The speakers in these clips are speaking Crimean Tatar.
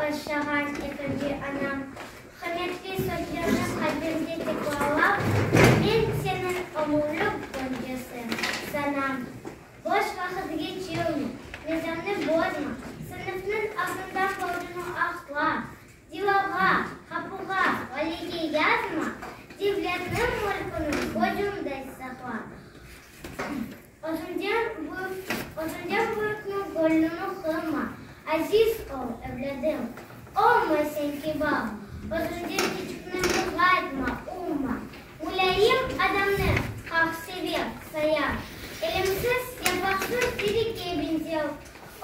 Oşağan ekinci anam. Qıymetli sözlerni qalbimde tekrarlap, men seniñ ömürlik boncasıñ sanam. Boş vaqıt geçirme, nizamnı bozma, sınıfnıñ aldında borcunı aqla, divarğa, qapuğa, valege yazma, devletniñ mülküni közüñde saqla. Özüñden büyük, özüñden büyükniñ gönlüni qırma, aziz ol, evlâdım, olma sen kibar, özüñden küçükni muğaytma, urma. Mulâyim adamnı halq sever, sayar, ilimsiz, yapraqsız terekke beñzer,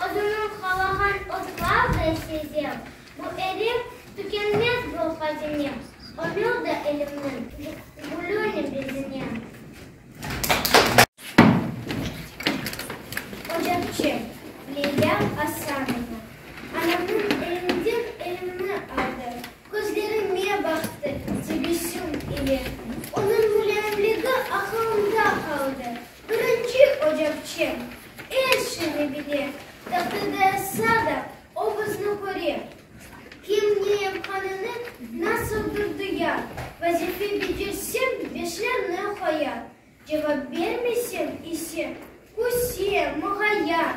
özüniñ qalağan otlarday sezer. Bu erim tükenmez bir hazine, ömür de ilimniñ gülüne bezene. Ocapçe, Leylâ Asanova, anamnıñ elinden elimni aldı, közlerime baqtı tebessüm ile. Onıñ mulâyimligi aqılımda qaldı. Birinci ocapçem, er şeyni bile, tahtada yazsa da, o bizni köre. Kim ne yapqanını nasıldır duya, vazife becersem beşlerni qoya, cevap bermesem ise küse, muğaya.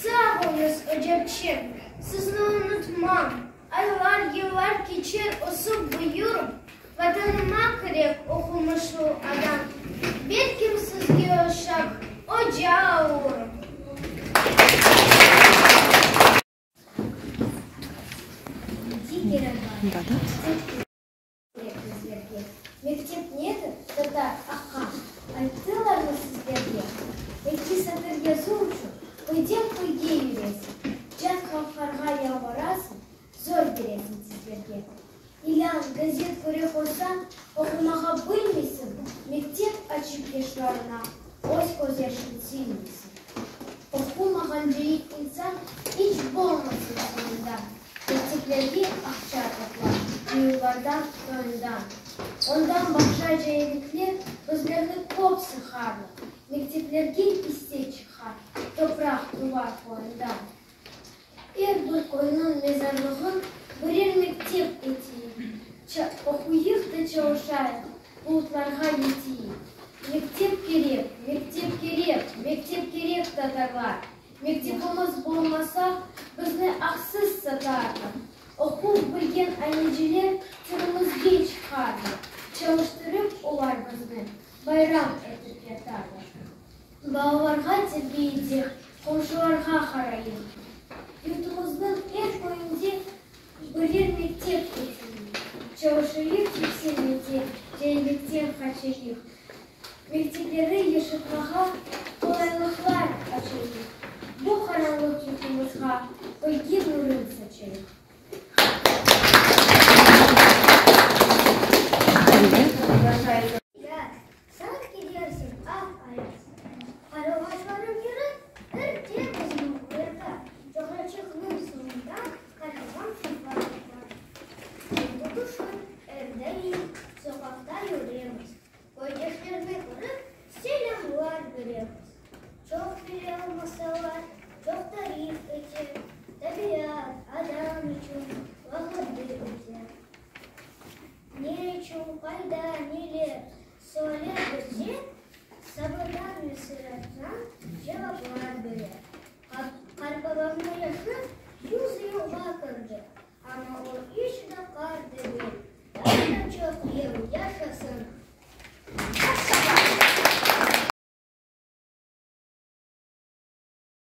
Sağ oluñız, ocapçem, sizni unutmam, aylar, yıllar keçer, ösip büyürüm, Vatanıma kerek oqumışlı adam, belkim sizge oşap oca olurım. Mektep nedir, tatar aqa, ayttılarmı sizlerge? Eki satır yazuv içün köyden köyge yüresiñ, cat halqlarğa yalvarasıñ, zor beresiñ sizlerge. İlân, gazet köre qoysañ, oqumağa bilmeysiñ, mektep açıp yaşlarına öz közyaşıñ silmeysiñ. Oqumağan cail insan iç bolmasın soñunda, mekteplerge aqça topla cıyuvlardan, toyundan. Ondan başqa caillikler bizlerni köp sıqarlar, mekteplerge isse çıqar topraq duvar qoyundan. Er bir köyniñ mezarlığın birer mektep eteyik, oquyıq da çalışayıq, bulutlarğa yeteyik. Mektep kerek, mektep kerek, mektep kerek, tatarlar! Mektebimiz bolmasa, bizni aqsız satarlar. Oquv bilgen ayneciler tilimizge çıqarlar, çalıştırıp olar bizni bayram etip yatarlar. Balalarğa terbiye eteyik, qomşularğa qarayıq. Yurtumıznıñ er köyünde birer mektep eteyik. Çalışayıq yükselmege, caillikten qaçayıq. Mektepleri yaşatmağa qolaylıqlar açayıq. Bu qaranlıq yurtumızğa bilgi nurın saçayıq. Yaz, Sanki dersiñ aq ayaz. Qarılğaçlarnıñ yırı erte bizni oyata, Coğraçıqnıñ soñundan qarılğan sofra toqlar. Endi tüşün, er daim soqaqta yüremiz, Köydeşlerni körip, selâmlar beremiz. Çoq bile olmasalar, çoq tarif ete, Tabiat, adam içün laqırdı ete. Ne içün, qayda, neler sualler berse, sabırdan ve sırattan cevaplar bere. Qartbabamnıñ yaşı yuz yılğa kirdi, amma o iç de qart degil, daa da çoq yıl yaşasın.